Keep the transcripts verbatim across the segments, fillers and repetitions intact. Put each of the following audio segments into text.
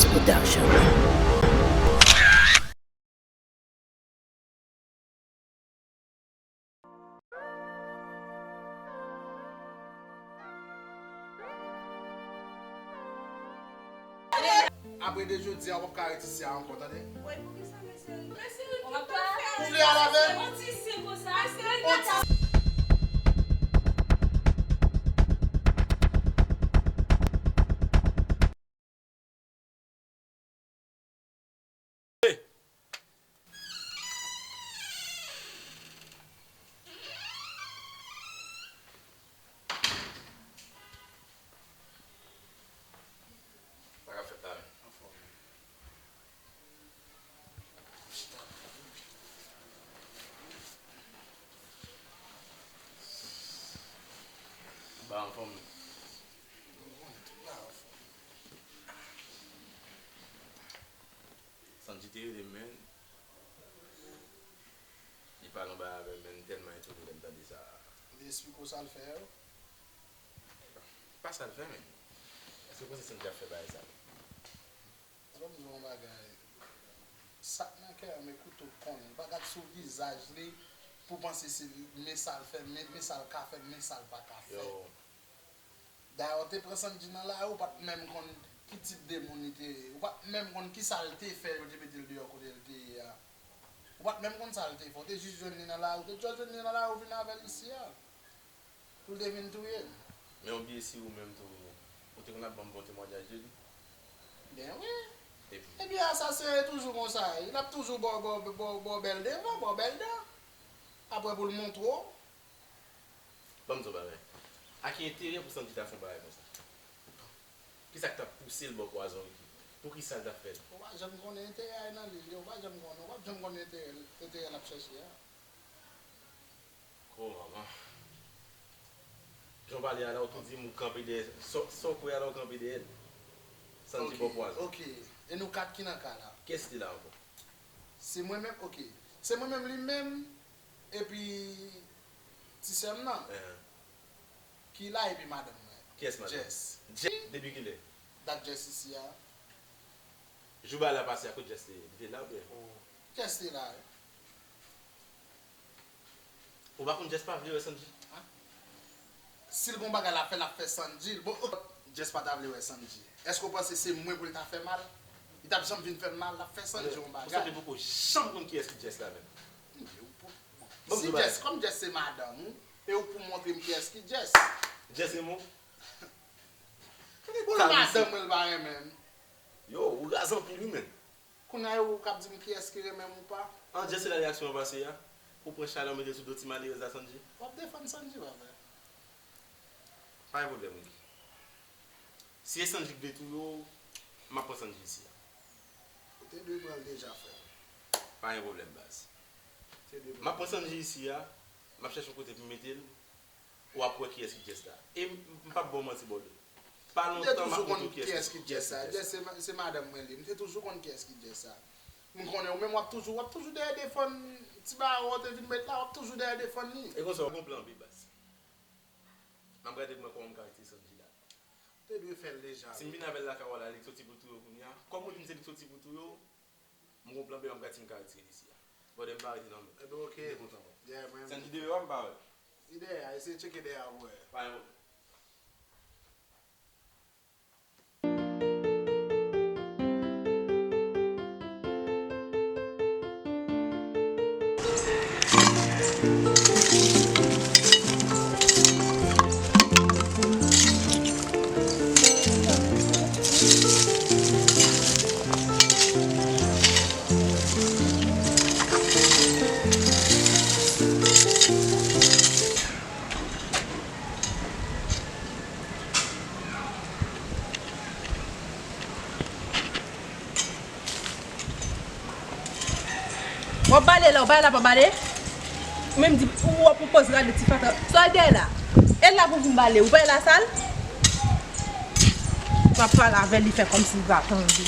Production. Apre de jodi a, ou p ap ka ret isi a ankò, tande? Woy, poukisa, mesye? Mesye, ou p ap fè. Ou vle al avè m? On ti sen konsa. On ti Sa k ap fèt la menm? Ba anfòm. Sandji te rele m, men li pale yon bagay avè m, men m tèlman etone lè m tande sa. Li esplike w sa l fè yo? Pa sa l fè, men. Èske w panse Sandji ap fè bagay sa? Ban m di w yon bagay. Sa k nan kè a, men kouto konnen. Ou pa gad sou vizaj li pou w panse se men sa l fè, men, men sa l ka fè, men sa l pa ka fè. Yo. Dayè, w te pran Sandji nan lari, ou pa t menm konn ki tip de moun li te ye. Ou pa t menm konn ki sa l te fè, yo te mete l deyò kote l te ye a. Ou pa t menm konn sa l te fè. Ou te jis jwenn li nan lari, ou te djòl jwenn li nan lari, ou vin avè l isi a. Pou l te vin touye l. Men ou bliye si ou menm tou, ou te konn ap ban m bon temwayaj de li. Ben wi. Epi? Epi asasen yo toujou konsa, y ap toujou ba w, ba w, ba w, ba w bèl devan, ba w bèl dan. Apre pou l montre w. Ban m di w bagay. A ki enterè pou Sandji ta fè yon bagay konsa? Kisa k t ap pouse l ba w pwazon Ricky? Poukisa l t ap fè l? Ou pa janm konnen enterè a nan li, ou pa janm konnen, ou p ap janm konnen enterè, enterè l ap chèche a. Ko manman. Jan w pale a la, ou tou di m ou kanpe dèyè, sa w, sa w kwè a la, ou kanpe dèyè l. Sandji ba w pwazon. Ok, ok. E nou kat ki nan ka la? Kiyès ki la ankò? Se mwen menm, ok. Se mwen menm, li menm, epi ti sè m nan. Ki la, epi madanm mwen. Kiyès madanm? Jess. Jess, depi kilè? Dat Jess isi a. Jou bagay la pase a, kot Jess te ye? Li te la oubyen? Oh. Jess te la, wi. Ou pa konn Jess pa vle wè Sandji? Si l gon bagay l ap fè, l ap fè Sandji. Bon, ok. Jess pa ta vle wè Sandji. Èske w panse se mwen pou l ta fè mal? Li t ap janm vin fè m mal, l ap fè Sandji yon bagay. Ou sanble poko janm konn kiyès ki Jess la menm. Bon, si Jess, kòm Jess se madanm ou, e ou pou montre m kiyès ki Jess. Jess renmen w? Pou l madanm mwen, l pa renmen m. Yo, ou raz anpil wi, menn. Kounye a, ou k ap di m kiyès ki renmen m ou pa? An, Jess, se la reyaksyon an pase a. Ou pran chalè, ou mete l sou do ti malerèz la, Sandji. W ap defann Sandji, pa vre? Pa gen pwoblèm, Ricky. Si e Sandji k vle touye w, m ap pran Sandji isi a. Ou te dwe pran l deja, frè m. Pa gen pwoblèm, baz. M ap pran Sandji isi a, m ap chèche yon kote pou m mete l. W ap wè kiyès ki Jess la. E m, m p ap ba w manti, bòdè. Pa lontan m ap montre w kiyès ki Jess la. Jess se ma-, se madanm mwen li. M te toujou konn kiyès ki Jess la. M konnen ou menm w ap toujou, w ap toujou dèyè defann ti bagay ou te vin met la, w ap toujou dèyè defann li. E konsa, w gon plan B, baz. M ap gade pou m wè kòman m ka retire Sandji la. Ou te dwe fè l deja. Si m vin avè l lakay ou la, li k soti pou touye w kounye a. Kòm ou di m se li k soti pou touye w, m gon plan B, m ap gade si m ka retire l isi a. Bòdè, m pa rete nan men w. Ebyen, ok. M te kontan wè w. Yeah, mwen. Sandji dèyè a, m pa wè l. Li dèyè a, eseye tcheke dèyè a pou wè. Pa gen pwoblèm. W ap bale la, w pa la pa bale. Ou menm di, ou ap pwopoze gade ti fatra. Sa w dèyè la? E la pou vin bale, ou pa la sal? W ap pale avè li, fè kòmsi li pa tande.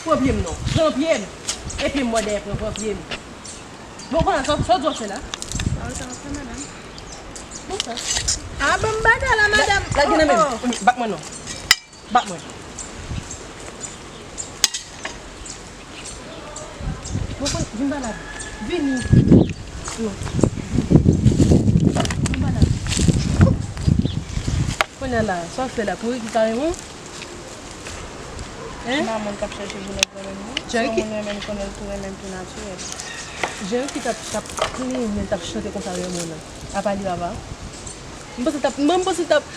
Pran pye m non. Pran pye m. Epi m wè dèyè pran, pran pye m. Bon, kounye a, sa, sa w di w ap fè la? Sa w di w ap fè, madanm? Bon, sa. A, ban m bagay la, madanm. Lage nan men m. Bat mwen non. Bat mwen. Bon, kon, vin pa la. Vini. Non. Vin pa la. Kounye a la, sa w fè la, pou Ricky kareman? Hein? Maman k ap chèche pou nèg renmen m. Cherry ki moun renmen m konnen l tou renmen m tou natirèl. Cherry ki t ap, t ap plenyen, t ap chante konsa renmen w nan. Apa li papa? M panse l t ap, mwen m panse l t ap,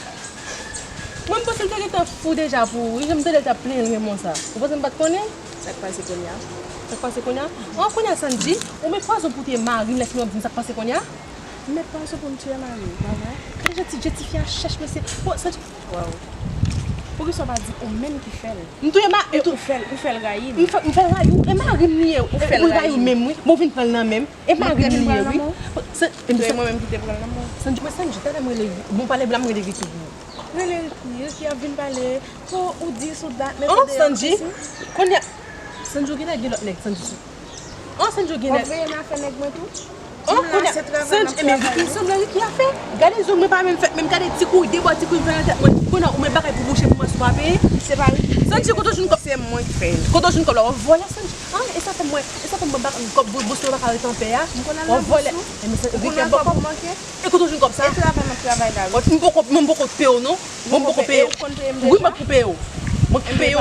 mwen m panse l te gentan fou deja pou ou wi, jan m tande l t ap plenyen l renmen w sa. Ou panse m pa t konnen? Sa k pase kounye a? Sa k pase kounye a? An, kounye a Sandji, ou met pwazon pou tiye mari m, lè fini w ap di m sa k pase kounye a? M met pwazon pou m tiye mari m, pa vre? Gade jan ti, jan tifi a chèch mesye. Bon, Sandji. Waw. Poukisa w pa di ou menm ki fè l? M touye ma, e tou. Ou fè l, ou fè l rayi m. M fè, m fè l rayi w. E mari m li ye. Ou fè l rayi w menm wi. Bon, vin pran l nan men m. E mari m li ye wi. Se, e se mwen menm ki te pran l nan men w. Sandji, mwen Sandji, talè m rele, bon, pale blan m rele Ricky pou ou. Rele Ricky, Ricky ap vin pale. Pou ou dis ou dat, men tande Sandji. Kounye a, Sandji, ou genlè gen lòt nèg, Sandji. An, Sandji, ou genlè. W ap veye m afè nèg mwen tou? Oh, kounye a, Sandji, men Ricky, sanble Ricky a fè. Gade zong mwen pa menm fèt, menm gade ti kou, de bò ti kou fè nan tèt mwen. Kounye a, ou met bagay pou bouche pou mwen si w pa peye. Se pa Ricky. Sandji, kote w jwenn kòb? Se mwen ki fè l. Kote w jwenn kòb la? W ap vòlè Sandji. Ah, e sa fè mwen, e sa fè mwen pa, kòb bou-, bous mwen pa ka ret anpè a. M konn al nan bous ou? W ap vòlè. Ou konn al kòb ou manke? E kote w jwenn kòb sa? E travay m ap travay la wi. M poko, mwen m poko peye w non. Mwen m poko peye w. Ou konn peye m deja? Wi, mwen k pou peye w. Mwen k peye w.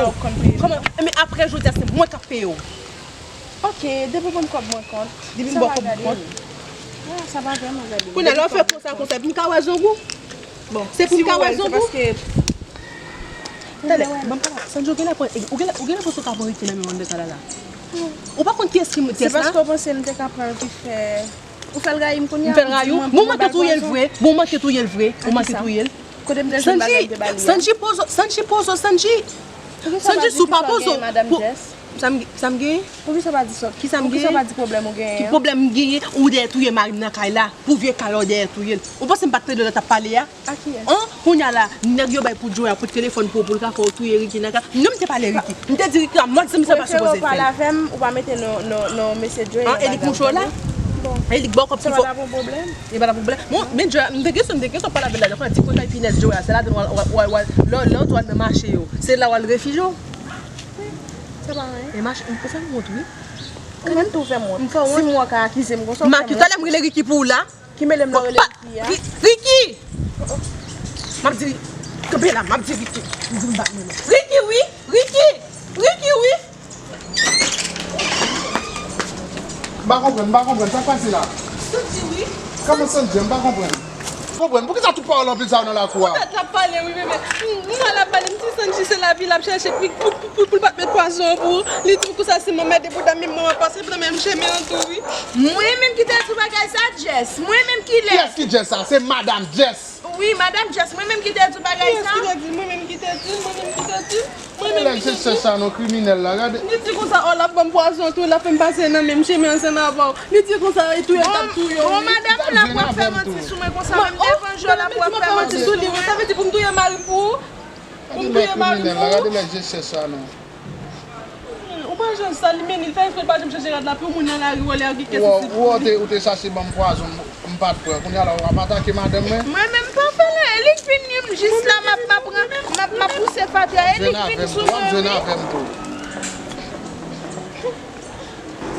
Kòman? Men apre jodi a, se mwen k ap peye w. Ok, depi w ban m kòb mwen kont. Depi m ba w kòb mwen kont. Ah, sa pa vrèman gade m. Kounye a, lè w fè konsa, konsa, epi m ka wè zong ou? Bon, se pou m ka wè zong ou? Talè, ban m pale. Sandji, ou genlè pran, ou genlè, ou genlè panse w ka pran Ricky nan men Wonder Kalala. Ou pa konn kiyès ki moun, kiyès la? Se paske w panse m te ka pran l vit fè. Ou fè l rayi m kounye a? M fè l rayi w? Bon, ou manke touye l vre. Bon, ou manke touye l vre. Ou manke touye l. Kote m te jwenn bagay m te ba li a? Sandji, Sandji pozo, Sandji pozo, Sandji. Sandji, si w pa pozo. Sa m, sa m genyen? Poukisa w pa di sa? Kisa m genyen? Poukisa w pa di pwoblèm ou genyen an? Ki pwoblèm m genyen? Ou dèyè touye mari m nan kay la. Pou vye kay la, ou dèyè touye l. Ou panse m pa t tande lè w t ap pale a? A kiyès? An, kounye a la, nèg yo bay pou Joya, pou telefòn pou ou, pou l ka fè w touye Ricky nan kay. Non, m te pale Ricky. M te di Ricky a mòd, se m sa pa sipoze fè l. Ou prefere w pale avè m, ou pa mete nan, nan, nan mesye Joya. An, e li k mouche w la? Bon. E li k ba w kòb ki fò. Sa pa t ap yon pwoblèm? E pa t ap yon pwoblèm. Bon, men Joya, m te gen swen, m te gen swen pale avè l la, di w konn ti kòtay pinèz Joya, se ladan w al, w al, w al, w al, lè, lè w al nan mache yo, se la w al refijye w. Sa pa anyen. E mache, m fè m wont wi. Ou menm tou fè m wont. Si m wè w ka akize m konsa, ou fè m wont. Maki, talè m rele Ricky pou ou la. Ki mele m nan rele Ricky a? Ri-, Ricky! M ap di, kanpe la, m ap di Ricky. M di m bat mwen non. Ricky wi! Ricky! Ricky wi! M pa konprann, m pa konprann. Sa k pase la? Sandji wi. Kòman Sandji? M pa konprann. Konprann. Poukisa tout pawòl anpil sa yo nan lakou a? Poutèt l ap pale wi, bebe. M, m wè l ap pale, m di Sandji se lavi l ap chèche pou, pou, pou, pou, pou l pa t met pwazon pou ou. Li di m konsa si m anmède pou dam, menm mwen m ap pase nan menm chemen an tou wi. Mwen menm ki te di w bagay sa, Jess? Mwen menm ki lè? Kiyès ki Jess sa? Se madanm Jess. Wi, madanm Jess, mwen menm ki te di w bagay sa. Kiyès ki te di? Mwen menm ki te di? Mwen menm ki te di? Mwen menm ki te di? Gade lè Jess sa non, kriminèl la, gade. Li di konsa, oh, l ap ban m pwazon tou, l ap fè m pase nan menm chemen ansanm avè w. Li di konsa, e touye l t ap touye w wi. Bon, madanm ou la pou ap fè manti sou mwen konsa, menm devan je w la pou ap fè manti sou mwen. Sa vle di pou m touye mari m pou ou? Pou m touye mari m pou ou? Gade lè Jess sa non. Hmm, ou pa janm sal li, men li fè eksprè l pa janm chanje rad la pou moun nan lari wè lè a gen kè sou sou li. Ou te, ou te chache ban m pwazon, m, m pa t pran. Kounye a la, w ap atake madanm mwen? Mwen menm pa fè l anyen, e li k vin nwi m jis la, m ap, m ap, m ap, m ap pouse fatra, e li k vin sou mwen wi. W ap jwenn avè m tou.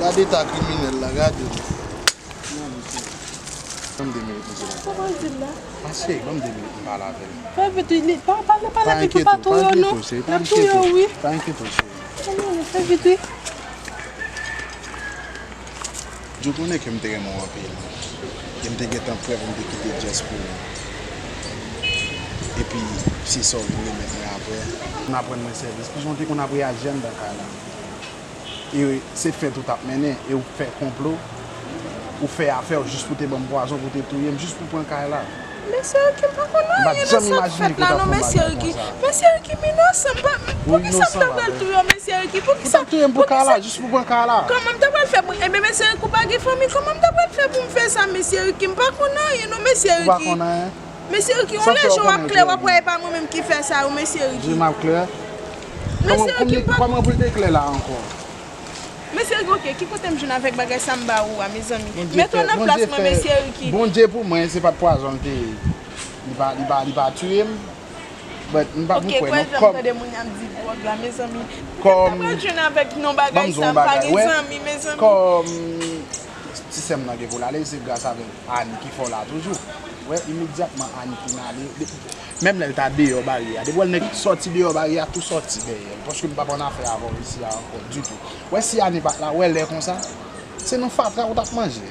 Gade eta kriminèl la, gade. Ban m de minit, mesye. Kòman l di l la? Pase, ban m de minit, m pale avè l. Fè vit wi, li, pa, pa, pa leve pou pa touye w non. L ap touye w wi. Pa enkyete w, cheri. Fè vit wi. Djo konnen ke m te renmen w anpil. E m te gentan prè pou m te kite Jess pou ou. Epi, se sa w vin remèt mwen apre. Konn ap rann mwen sèvis. Plis ou te konn ap reyaji anndan kay la. E se fèt ou t ap mennen, e ou fè konplo, ou fè afè w jis pou te ban m pwazon, pou te touye m, jis pou pran kay la. Mesye Ricky, m pa konn anyen nan sa k fèt la non, mesye Ricky. Mesye Ricky, m inosan, m pa, poukisa m ta pral touye w, mesye Ricky? Poukisa? Ou t ap touye m pou kay la, jis pou pran kay la. Kòman m ta pral fè pou, ebyen, mesye Ricky, ou pa gen fanmi, kòman m ta pral fè pou m fè sa, mesye Ricky? M pa konn anyen non, mesye Ricky. Ou pa konn anyen? Mesye Ricky, yon lè je w ap klè, w ap wè e pa mwen menm ki fè sa yo, mesye Ricky. Je m ap klè? Mesye Ricky, pa. Kòman pou l te klè la ankò? Mesye Ricky, ok, ki kote m jwenn avèk bagay sa m ba ou a, mezanmi? Mete w nan plas mwen, mesye Ricky. Bondye pou mwen, se pa t pwazon l te ye. Li pa, li pa, li pa touye m. But m pa, m Ok, kwè kwè non. jan m Kòm, tande moun ap di dwòg la, mezanmi. kòm, Mwen jwenn avèk non bagay ban m di sa, yon m pa bagay, gen wè. Zanmi, mezanmi. Kòm ti sè m nan gen pou l ale, se gras avèk Ani ki fè w la toujou. Wè, imedyatman Ani fin ale, de- menm lè l ta deyò baryè a, depi w wè l nèk sòti deyò baryè a, tou sòti dèyè l. Paske m p ap annafè avè w isi a ankò ditou. Wè, si Ani pa t la, wè lè konsa, se nan fatra ou t ap manje.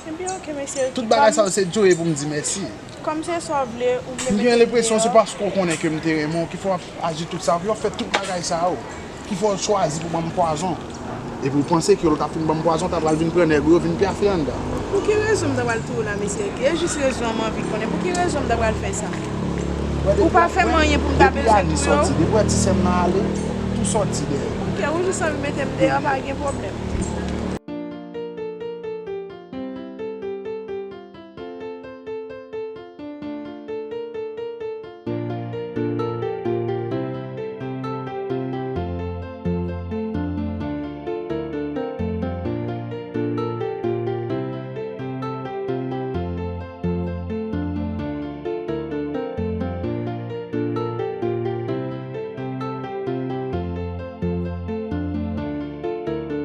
Ebyen, ok, mesye. Tout bagay sa yo se Joe pou m di mèsi. Kòm se sa w vle, ou vle M mete gen m lenpresyon se deyò. Paske w konnen ke m te renmen w ki fè w ap aji tout sa, ki fè w ap fè tout bagay sa yo, ki fè w chwazi pou ban m pwazon. Epi w panse ke lè w t ap fin ban m pwazon, w ta pral vin pran nèg ou yo vin pyafe anndan. Pou ki rezon m ta pral touye w la, mesye? E jis rezon an m anvi konnen. Pou ki rezon m ta pral fè sa? Ou pa fè m anyen pou m ta bezwen touye w? Depi Ani sòti, depi w wè ti sè m nan ale, tou sòti dèyè. Ok, ou jis anvi mete m deyò, pa gen pwoblèm.